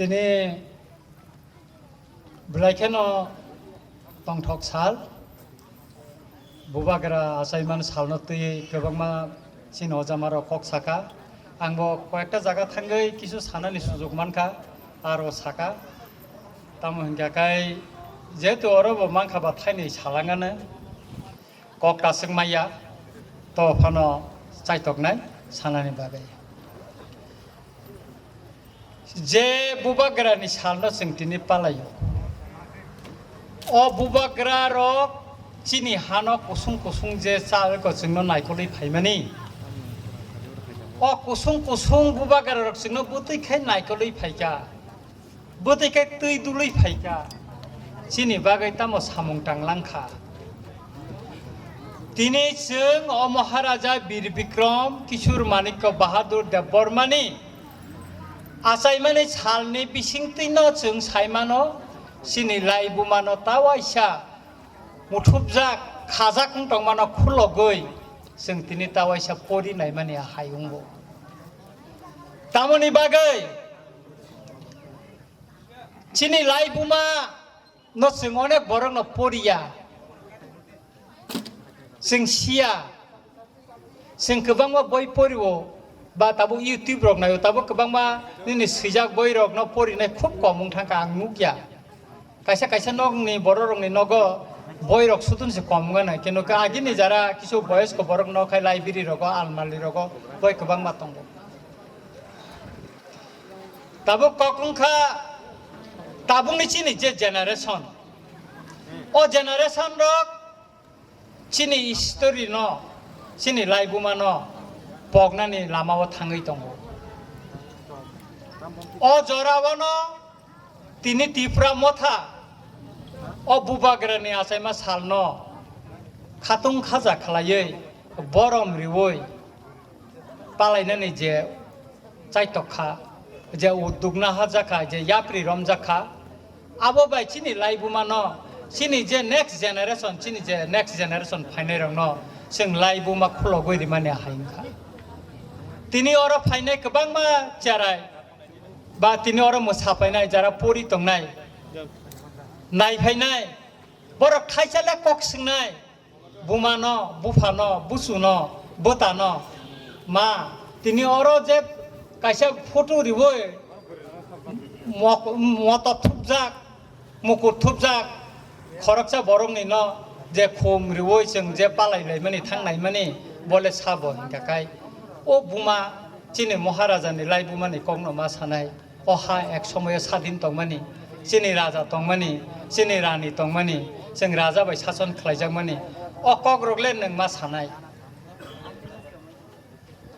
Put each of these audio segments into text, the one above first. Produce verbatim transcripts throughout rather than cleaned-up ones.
Tini belai kheno tongthok sal, bubagra achaimani salno twi kwbangma chini ojamarok kok saka. Angbo koyekta jaga thangwi kisu sanani sujok mankha, aro saka. Tamo hinkha khai jehetu orobo mankha ba thainwi salangano. Kok kasuk maya, to phano chaitoknai sanani bagwi. Je bubagrani salno chwng tini palaio. O bubagra rok chini hano kusung kusung je chal ko chwngno naikolwi phaimani. O kusung kusung bubagra rok chwngno bwtwi khai naikolwi phaikha. Bwtwi khe twi dului phaikha, chini bagwi tamo samung tanglang kha. Tini chwng o Maharaja Bir Bikram Kishore Manikya Bahadur Debbarmani achaimani salni bisingtwino chwng saimano, chini laibumano ta waisa muthupjak, khajak wng tongmano khulogwi chwng tini ta waisa pori naimani hai wngo. Tamoni bagwi chini laibuma no chwng onek borok no poriya, chwng siya, chwng kwbangma boi porio, ba tabuk YouTube rok naio, tabuk kwbangma nini swijak boi rok no porinai khub kom wng thangkha, ang nukya. Kaisa kaisa nokni borok rokni nogo boi rok sudun se kom wngna, kino khe agini jara kisu boyosko borok no khai library rogo, almari rogo boi kwbangma tongo. Tabuk kok wngkha tabukni chini je generation, o generation rok chini history no, chini laibuma no poknani lama o thangwi tongo. O jora o no tini Tipra Motha o bubagrani achaima salno khatung khaja khlaiwi borom riwi palainani je chaitok kha, je uduk naharjak kha, je yapri romjak kha, abo bai chini laibuma no, chini je next generation, chini je next generation phainai rok no chwng laibuma khulogwi rimani hai wngkha. Tini oro phainai kwbangma cherai ba tini oro mwsa phainai, jara pori tongnai, nai phainai, borok thaisa le kok swngnai, bumano, buphano, buchuno, bwtano, ma, tini oro je kaisa photo riwi mok-, moto thupjak, mukur thupjak, khoroksa borokni no je khum riwi chwng je palai laimani, thang naimani, bole sabo hinkha khai. O buma chini Maharajani laibumani kokno ma sanai. O ha ek somoyo sadin tongmani, chini raja tongmani, chini rani tongmani, chwng raja bai sason khlaijakmani, o kokrok le nwng ma sanai.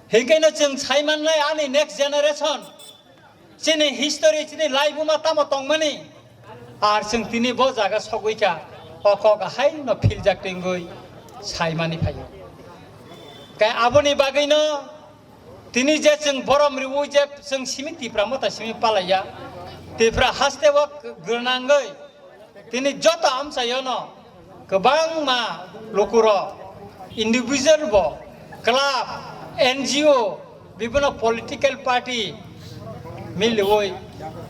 Hinkhe no chwng sai mannai ani next generation, chini history, chini laibuma tamo tongmani, ar chwng tini bo jaga sogwi kha, o kok ahai no philjak twingwi sai mani phaio. Khe aboni bagwi no tini je chwng borom riwi je chwng simi Tipra Motha simi palaiya, Tipra haste o gwnangwi tini joto amchaio no kwbangma lukurok, individual bo, club, N G O, bibhinno political party miliwi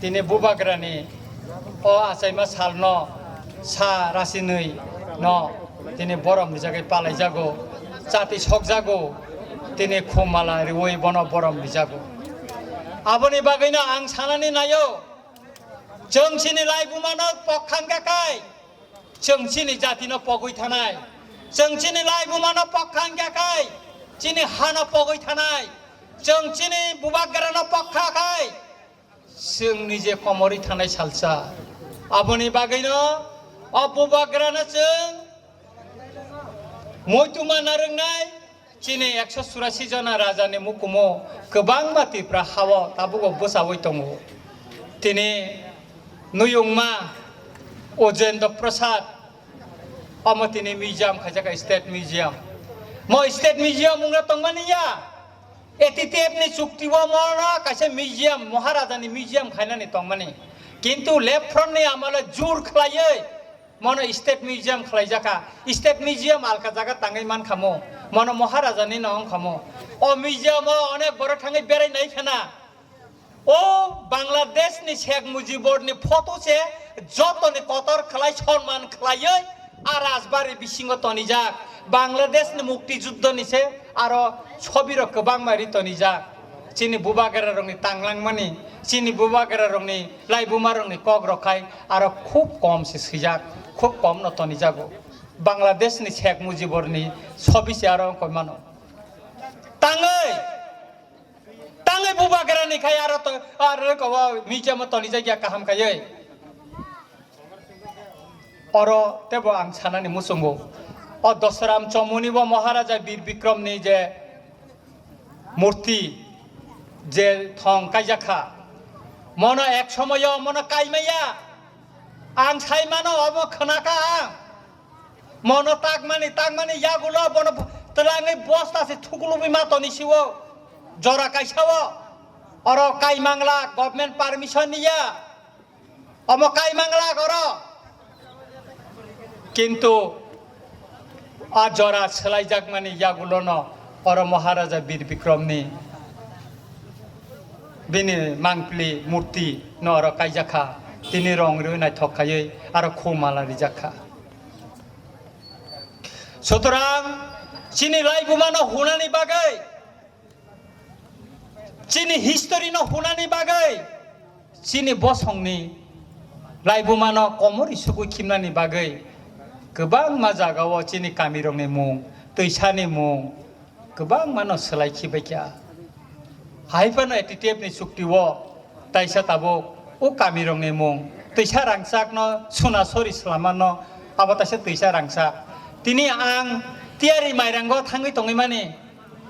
tini bubagrani o achaima salno sa rasinwi no tini borom rijagwi palaijago, chati sokjago, tini khum mala riwi bono borom rijago. Aboni bagwino ang sanani naio, chwng chini laibumano pokha wngkha khai, chwng chini jatino pogwi thanai, chwng chini laibumano pokha wngkha khai, chini hano pogwi thanai, chwng chini bubagrano pokha khai, chwng nije komorwi thanai salsa. Aboni bagwino o bubagrano chwng muituma narwknai, chini ekso churasi jona rajani mukumo kwbangma Tipra hao tabugo bwchaui tongo. Tini nuyungma Ujendra Prasad, omo tini museum khaijak, state museum. Mo state museum wngna tongmani ya, A T T F ni chukti o mono kaisa museum, Maharajani museum khainani tongmani. Kintu left front ni amole jur khlaiwi mono state museum khlaijak kha. State museum alka jaga tangwi mankha mo. Mono Maharajani no wngkha mo. O museum o onek borok thangwi berai nai khana. O Bangladesh ni Sheikh Mujibur ni photo se joto ni kotor khlai, sonman khlaiwi a rajbari bisingo tonijak. Bangladesh ni mukti juddho ni se aro sobi rok kwbangma ri tonijak. Chini bubagra rok ni tanglangmani, chini bubagra rok ni laibuma rok ni kok rok khai aro khub kom se swijak, khub kom no tonijago. Bangladesh ni Sheikh Mujibur ni sobi se aro wngkoi mano. Tangwi, tangwi bubagra ni khai aro to, aro ko museum o tonijak ya kaham kaiwi. Oro tebo ang sanani muchungo. O Dosram Chomuni bo Maharaja Bir Bikrom ni je murti je thong kaijak kha. Mono ek somoyo mono kaimaya. Ang sai mano omo khna kha ang. Mono takmani, takmani yagulo bono twlangwi bosta se thukulubwi ma toni siwo. Jora kaisa o. Oro kaimangla government permission niya. Omo kaimangla oro. Kintu a jora swlaijakmani yagulono oro Maharaja Bir Bikrom ni bini mangpili murti no oro kaijakha. Tini rong rwi naithok khaiwi aro khumala rijakha. Sutorang chini laibuma no hunani bagwi, chini history no hunani bagwi, chini bosongni laibuma no komori sugwi khimnani bagwi kwbangma jagao chini kamirokni mung, twisani mung kwbangma no swlai khibaikha. Hai phano A T T F ni chukti o taisa tabuk o kamirokni mung, twisa rangchak no suna sori swlamano abo taisa twisa rangchak. Tini ang tiyari mairango thangwi tongwi mani.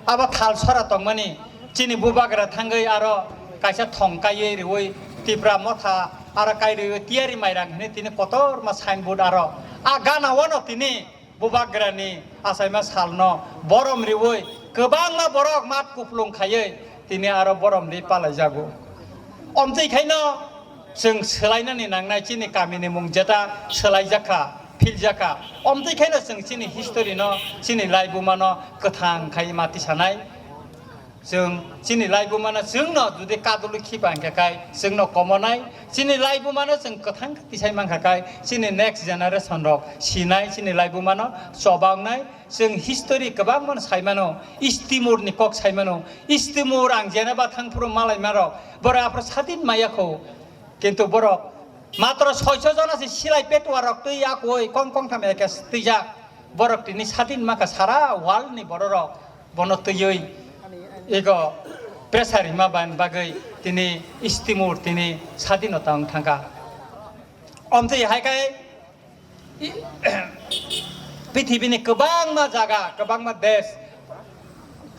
Abo thal sora tongmani chini bubagra thangwi aro kaisa thong kaiwi riwi Tipra motha aro kai riwi tiyari mairang hinwi tini kotorma signboard aro a gana wano tini bubagrani achaima salno borom riwi kwbangma borok mat kuplung khaiwi tini aro borom ri palaijago. Omtwi khaino chwng swlainani nangnai chini kamini mung jeta swlaijakha, philjakha. Omtwi khaino chwng chini history no, chini laibuma no kwthang khai mati sanai. Chwng chini laibuma no chwngno jodi kadulwi khipa hwnkha khai chwngno komonai. Chini laibuma no chwng kwthang tisai mankha khai chini next generation rok sinai, chini laibuma no choba wngnai. Chwng history kwbangma no sai mano, East Timor ni kok sai mano. East Timor ang jeneba thangphuru malai maro, borok aphuru sadin maya kho. Kintu borok matro soiso jona se silai petuwa rok twi akoi kong kong tham eke twijak. Borok tini sadin maka sara world ni borok rok bono twiwi ego pressure rima ban bagwi tini East Timor tini sadinota wng thangkha. Omtwi hai kai I-, pithibini kwbangma jaga, kwbangma desh,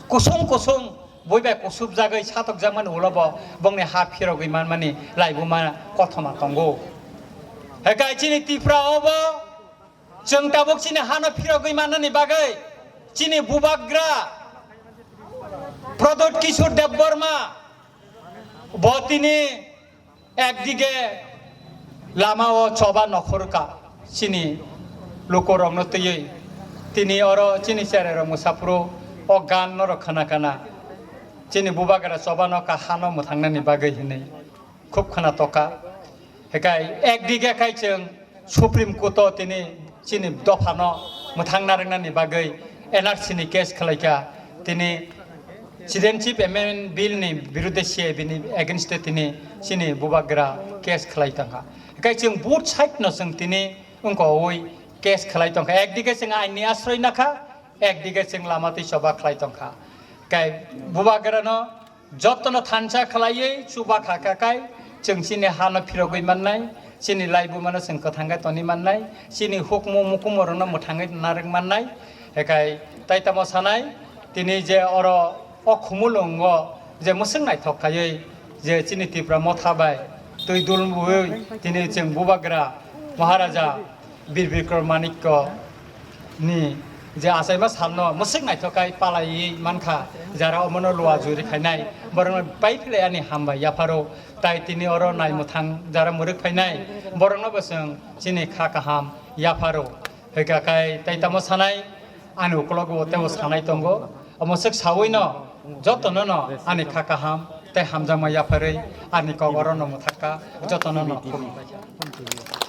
kusung kusung, bui bai kusubjagwi satokjakmani ulo bo bongni ha phirogwi manmani laibuma kothoma tongo. Hekai chini Tripura o bo chwng tabuk chini hano phirogwi mannani bagwi chini bubagra Pradyut Kishore Debbarma bo tini Ekdige lama o choba nokhorka chini lukorokno twiwi tini oro chini chererok mwsaphuru o gan norok khana khana chini bubagra choba no kahano mwthangnani bagwi hinwi khub khana toka. Hekai ekdige khai chwng Supreme Court o tini chini dophano mwthang narwknani bagwi N R C ni case khwlaikha. Tini Citizenship Amendment Bill ni birudhe C A B ni against e tini chini bubagra case khwlai tongkha. Hinkhe chwng both side no chwng tini wngkha oi case khwlai tongkha. Ekdige chwng ain ni asroi nakha, ekdige chwng lama twi choba khwlai tongkha. Kai bubagra no Jotono thansa khwlaiwi chuba kha kha khai chwng chini hano phirogwi mannai, chini laibumano chwng kwthang khe toni mannai, chini hukmu mukumorokno mwthangwi narwk mannai. Hekai tai tamo sanai, tini je oro o khumulwngo je mwswk naithok khaiwi je chini Tipra motha bai twi dulwi tini chwng bubagra Maharaja Bir Bikram Manikya ni je achaima salno mwswk naithok khai palaiwi mankha, jara omono luwa juri khainai, borokno pai philai ani hambai yapharo, tai tini oro nai mwthang jara mwrwk phainai, borokno bo chwng chini kha kaham yapharo. Hwnkha khai tai tamo sanai, ani ukologo tebo sanai tongo, omo swk sawino jotono no ani kha kaham tei hamjakma yapharwi ani kok oro no mwthakha, jotono no khulumkha.